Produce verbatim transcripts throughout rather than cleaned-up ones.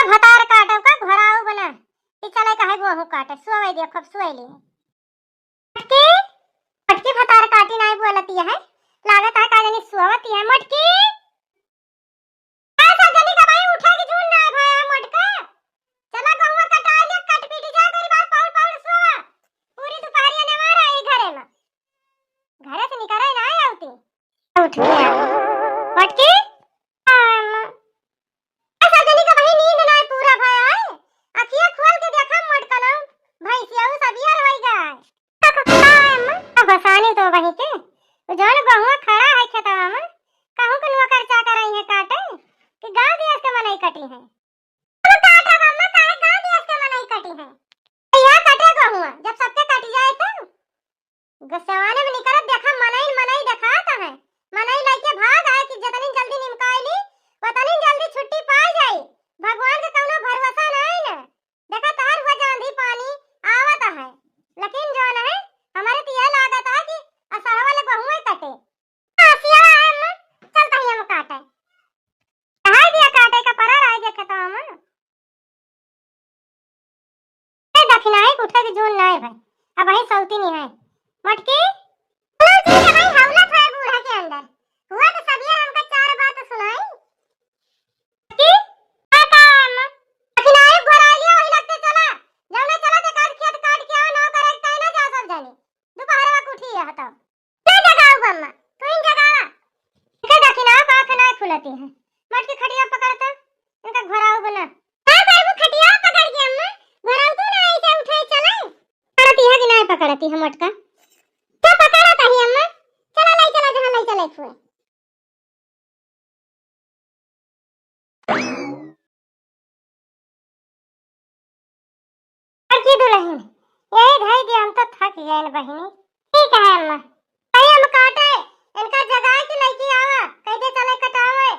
भतार काटब का घोराऊ बना, कि चले कहे गोहूँ काटे, सोवे दे, खूब सोए ले। मटकी, मटकी भतार काटी नाई बोलती है, लागत है का जानी सोवती है। मटकी, ए सब जनी का भाई उठे की जून नाई भया है मोटका, चला गहुआ कटा लिया, कट पीटी जाए, तेरी बात पाउर पाउर सोवा, पूरी दोपहरिया ने मारा ई घरे में, घरे से निकले ना आवती। उठ गया। मटकी, अम्मा। ए सब जनी का वही नींद ना पूरा भया है। अखिया खोल के देखा मोटका ना, भैंसिया उ सब यार होई गया है। का, का, का है अम्मा? का भसानी तो वही के। उ जौन गहुआ खड़ा है खेतवा में, कहूँ के नौकर चाकर आई है काटे, कि गाँव दिया के मनई कटी है। अब काट रहा अम्मा, काहे गाँव दिया के मनई कटी है? या कटे गहुआ, जब सबके कट जाए तो। गसवाने में निकलत देखा मनई, मनई देखात है। मनई लइके भाग आए कि जतनी जल्दी निमकाई ली, उतनी जल्दी छुट्टी पाई जाई। भगवान के कौनो भरोसा नहीं न। देखा तोहर हुआ जांधी पानी आवत है, लेकिन जौन है, हमारे तो यह लागत है कि असड़वा ले बहुए कटे। आसिया है अम्मा, चल तही हम काटे। कहाँ दिया काटे का परा रह गया खेतवा में। ए दखिनाही के उठे के जून नाय भाई, अब वही सौती नहीं है। मटकी, चलो जी के भाई हौलत है बूढ़ा के अंदर। हुआ तो सबियर हमका चार बात सुनाई। मटकी, का का अम्मा? दखिनाही घोरा लिया वही लगते चला। जौने चला ते काट खेत काट के आओ ना करे तय ना जा सब जानी। दोपहर में उठी है तो। ना जगाऊ बम्मा, तू ही जगावा। इनका दखिनावा का आँख ना खुलती है। मटकी खटिया पकड़ता, इनका घोराऊ बना। का करबू खटिया पकड़ के अम्मा? घोराऊ तू ना ऐसे उठे चले। पकड़ती है कि ना पकड़ती है मटका? तो पकड़ता ही अम्मा। चला लाई चला जहाँ लाई चले फुए। बड़की दुल्हन, यही धई दे, हम तो थक गए बहिनी। ठीक है अम्मा, अरे हम काटे, इनका जगाए के लेके आवा, कह दे चले कटावे,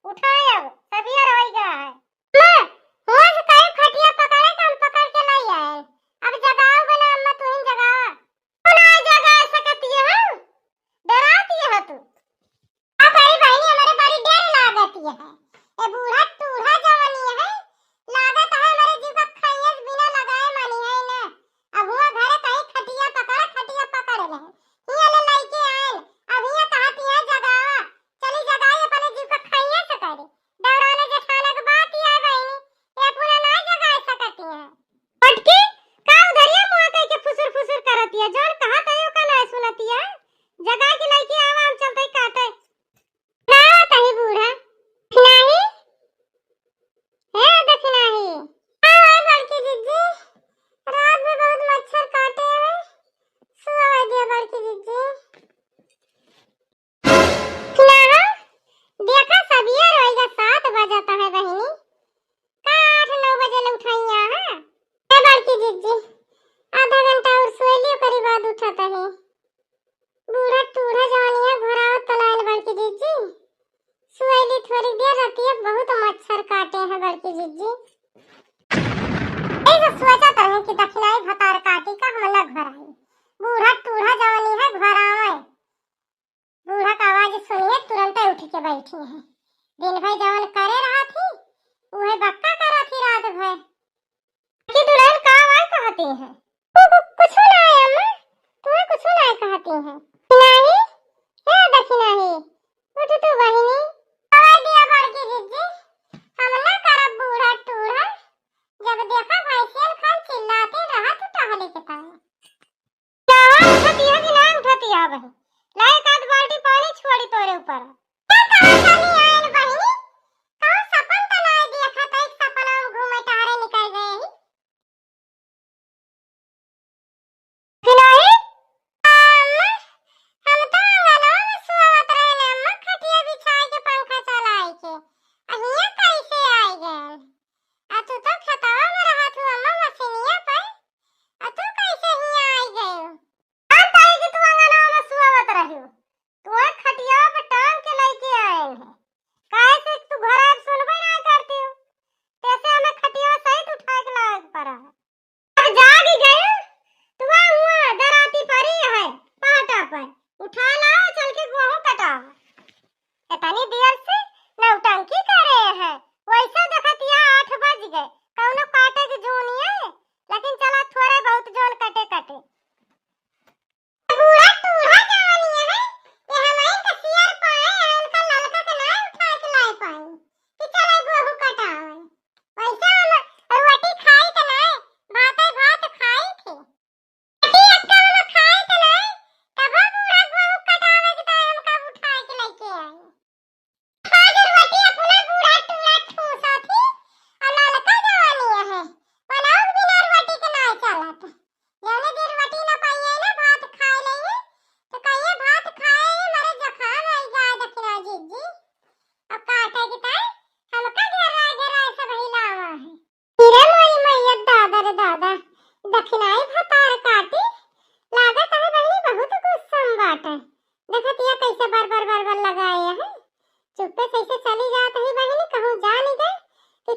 उठाए अब, सबियर होई गया है। अम्मा, हुआ से कहे खटिया पकड़े तो हम पकड़ के लाई आए, अब जगाओ बना अम्मा, तू ही जगावा। तू ना जगा सकती है, डराती है तू। आ बड़ी बहिनी, हमरे बड़ी डर लागत है। ए बूढ़ा टूढ़ा जवानी है, लागत है हमरे जीव का खइयस बिना लगाए मानी है ना। अब हुआ घरे कहीं खटिया पकड़, खटिया पकड़ ले। हिया ले लइके आयल, अब हिया कहत है जगावा, चली जगाई अपने जीव का खइयस करे। दौरान जेठाना के बात है बहिनी, ये अपना ना जगा सकती है। मटकी, का उधरिया मुँह कह के फुसुर फुसुर करतिया? जौन कहत है ओका ना सुनतिया। जगा के लइके आवा, हम चलते काटे। ना तही बूढ़ा। दखिनाही, हे दखिनाही। हाँ, हाँ, बड़की जिज्जी। रात में बहुत मच्छर काटे हैं। सुआ दिया बड़की जिज्जी। ना, देखा सबियर होइगा, सात बजत है बहिनी। का आठ नौ बजे ले उठाइया है? ए बड़की जिज्जी, आधा घंटा और सोए लियो, करी बाद उठत है। बूढ़ा टूढ़ा जवानिया घोरावत तलायल बड़की जिज्जी। सोए ली थोड़ी देर, रतिया बहुत मच्छर काटे हैं बड़की जिज्जी। ऐसे सोचत रहे कि दखिनाही भतार काटी का हम लग भराई। बूढ़ा टूढ़ा जवानी है घोरावे। बूढ़ा का आवाज सुनिए तुरंते उठ के बैठी है। दिन भर जवन करे रहा थी, उहे बक्का करा थी रात भर। कि दुल्हन का आवाज कहती है? कु-, कु-, कुछ ना है अम्मा, तुम्हें कुछ ना कहती है। दखिनाही, हे दखिनाही, उठ तू बहिनी। आवाज दिया बड़की जिज्जी, हम ना करब बूढ़ा टूढ़ा, जब देखा भैंसियन खान चिल्लाती रहा तू टहले के ताई। ना उठतिया कि ना उठतिया बहिन? ला एक आध बाल्टी पानी छोड़ी तोरे ऊपर। का कहत तानी आयल बहिनी? कौन सपन त नाय देखत है, सपना में घूमे टहरे निकल गए ही। कि नाई? अम्मा,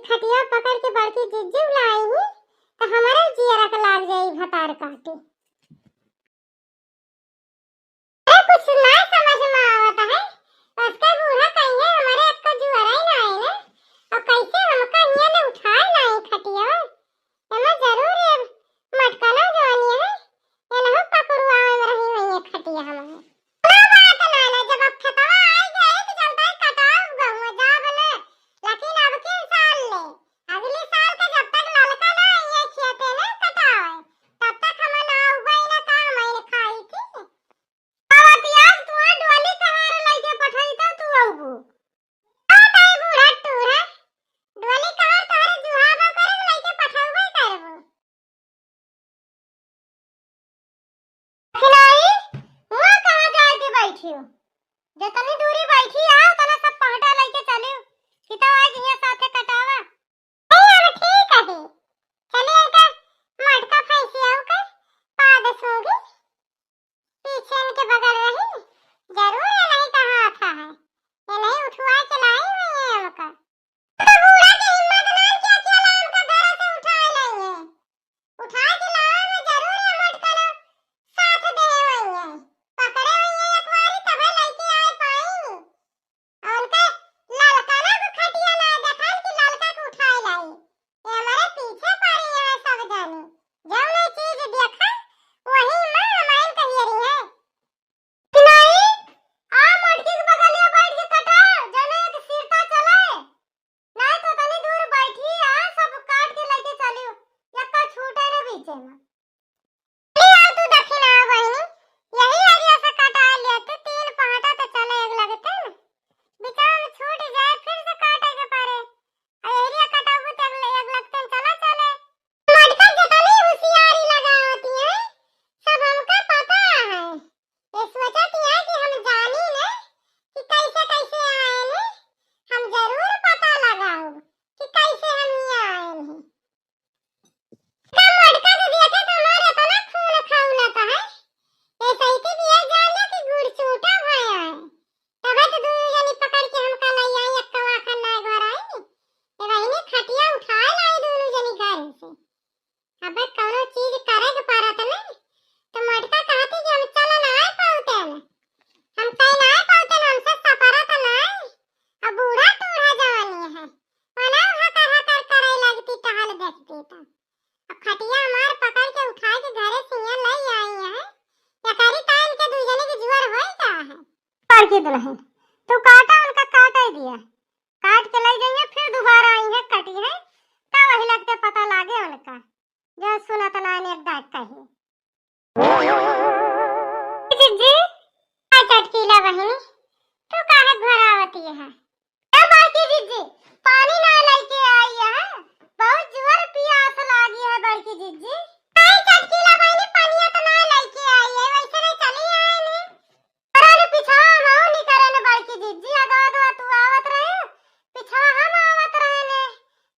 खटिया पकड़ के बड़की जिज्जी उलाई ही, तो हमारे जियरा के लाग जाई भतार काटे। अरे कुछ ना समझ में आवत है, उसका बूढ़ा कहिए हमारे एक का जुअरा ही ना आए ना, और कैसे हमका हियाँ ले उठाए लाई खटिया। एमे जरूर ये मटकना जवानी है, एनहु पकड़ुआ में रही हुई है खटिया हमारे। कोनो बात ना ना, जब अब खेतवा आई जाए तो चलता है कटाव गहुआ जा बने, लेकिन अब के साल ले, अगले साल के जब तक ललका ना आई है खेते में कटावे, तब तक हम ना उगई ना का हम ना खाई थी। अब यार तू डोली कहार लइके पठाई तो तू अउबू। आ ताई बूढ़ा टूढ़ा, डोली कहार तोहरे जुहाबो करे लइके पठाउबे करबू। खिलाई, हुआ कहाँ जाके बैठी हो? जितनी दूरी बैठी है, उतना सब पहटा लेके चलियो। कि तो आज यहाँ साथे कटावा। नहीं, अब ठीक है। चलिए इनका मटका फैसिया के पाद सूंघी। पीछे इनके बगल रही। जरूर ये नहीं कहाँ था है। ये नहीं उठवा के लाई हुई है हमका। तो बूढ़ा के हिम्मत ना कि अकेला हमका घर से उठाए लाई है। उठा के लावे में जरूर ये मटकना साथ दे होइए, पकड़े होइए एक बारी तबे लइके आए पाई। और उनके ललका ना को खटिया ना देखान कि ललका को उठाए लाई। ये हमारे पीछे पड़ी है सब जानी, जौन चीज देखा वही माँ हमारे कहिए रही है। कि नहीं, आ मटकी के बगलिया बैठ के कटा, जौन एक सिरता चले। नहीं तो तनी दूर बैठी आ, सब काट के लेके चलियो, यक्का छूटे न बीचे में। ले आ तू दक्षिणा बहिनी, यही एरिया से कटा लेते, तीन पहाटा तो चले एक लगते न, बिचार छूट जाए फिर से काटे के पड़े, आ एरिया कटाबू तो एक, एक लगते न चला चले। मटका जितनी होशियारी लगावती है, सब हमका पता है। ये सोचत है कि हम जानी न कि कैसे कैसे आए न, हम जरूर पता लगाओ कि कैसे हम यहाँ आए हैं। का मटका के देखे तो हमारे इतना खून खौलत है, ये सही के दिया जान ले कि गुड़ चूटा भया है। तबे तो दोनों जनी पकड़ के हमका ले आई, एक कवा खन्ना घर आई, ये बहिनी खटिया उठाए लाई दोनों जनी घर से। अबे कौनो चीज करे के पड़त नहीं, तो मटका कहती कि हम चल ना आए पाउते न, हम कहीं ना आए पाउते न, हमसे सपरत नहीं। अब बूढ़ा टूढ़ा जवानी है, वना हकर हकर करे लगती टहल देखती तो। अब खटिया हमार पकड़ के उठा के घरे सिया ले आई है, या करी तान के दू जने की जुअर होई का है। पर की दुल्हन, तू काटा उनका काटे दिया, काट के ले जाइए, फिर दोबारा आई है, कटी है, तब वही लगते पता लागे उनका, जो सुनत ना ने एक डाक कही। जिज्जी, आ चटकीला बहिनी, तू काहे घरावती है? ए बड़की जिज्जी, पानी ना लेके आई है, बहुत जोर पियास लागी है बड़की जिज्जी। आई चटकीला बहिनी, पानिया तो ना लेके आई है, वैसे नहीं चली आए ने। अरे रे, पिछवा हम आऊ नहीं करे ने बड़की जिज्जी, अगवा अगवा तू आवत रहे, पिछवा हम आवत रहे ने,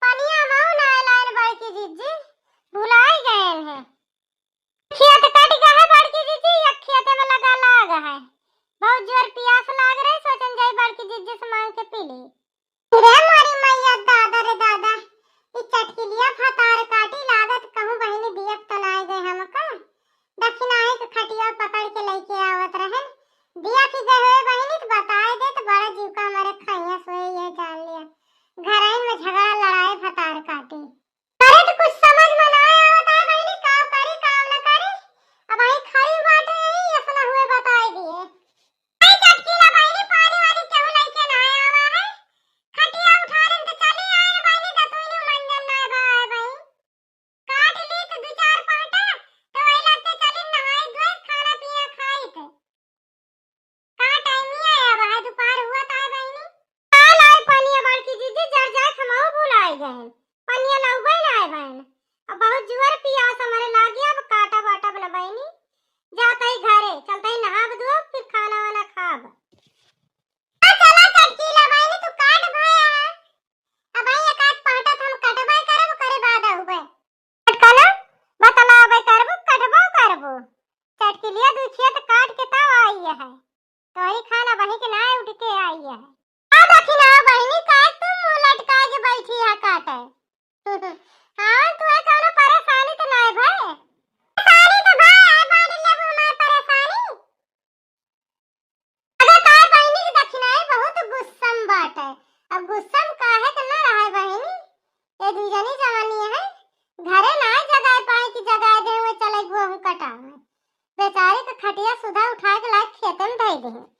पानिया हम आऊ ना लाए ने बड़की जिज्जी, भुलाई गए हैं। खेत कट गया है बड़की जिज्जी, एक खेते में लगा लाग है, बहुत जोर पियास लाग रहे, सोचन जाई बड़की जिज्जी से मांग के पी ली। रे मोरी मैया, दादा रे दादा, ई चटकिलिया भतार काटी लागत, कहूँ बहिनी बियत तो नाय गए हमका। दक्षिणाही के खटिया पकड़ के लेके आवत रहन, दिया कि गए हुए बहिनी तो बताए दे, तो बड़ा जीव का हमारे खैया सोए ये जान लिया, घरइन में झगड़ा लड़ाई भतार काटी। अरे तो कुछ समझ में ना आवत है बहिनी, का करी का न करी, अब आई खड़ी बाटे यही ऐसा हुए बताए दिए। आई चटकीला बहिनी, पानी वानी केहू लइके ना आवा है। खटिया उठा लेन तो चली आए रे बहिनी, दतुइनो मंजन ना बा है बहिनी। काट ली तो दू चार पाटा, तो वही लगते चली नहाई धोई, खाना पीना खाई थे। का टाइम ही आया बा है, दोपहर हुआ था बहिनी। का लाए पानी बड़की जिज्जी, जर जाए हमहू भुलाए गए। पनिया लउबे ना आए बहिन। अब बहुत जुअर पियास हमारे लागी, अब काटब वाटब न बहिनी। जात ही घरे, चलत ही नहाब धोब, फिर खाना वाना खाब। आ चला चटकीला बहिनी, तू काट भाया। अब भाई एक आध पाटा तो हम कटबे करब, करे बाद अउबे। कटकला बतलाबे करबो, कटबो करबो। चटकिलिया दू खेत काट के तब आई है। तोहरी खाना बही के ना उठ के आई है। आ दखिना बहिनी, काहे तू मुंह लटका के बैठी है काटे? दुई जनी जवानी है, घरे ना जगाए पाए कि जगाए दे, वे चले गोहूँ कटावे। बेचारी के खटिया सुधा उठा के लाके खेते में धई दे।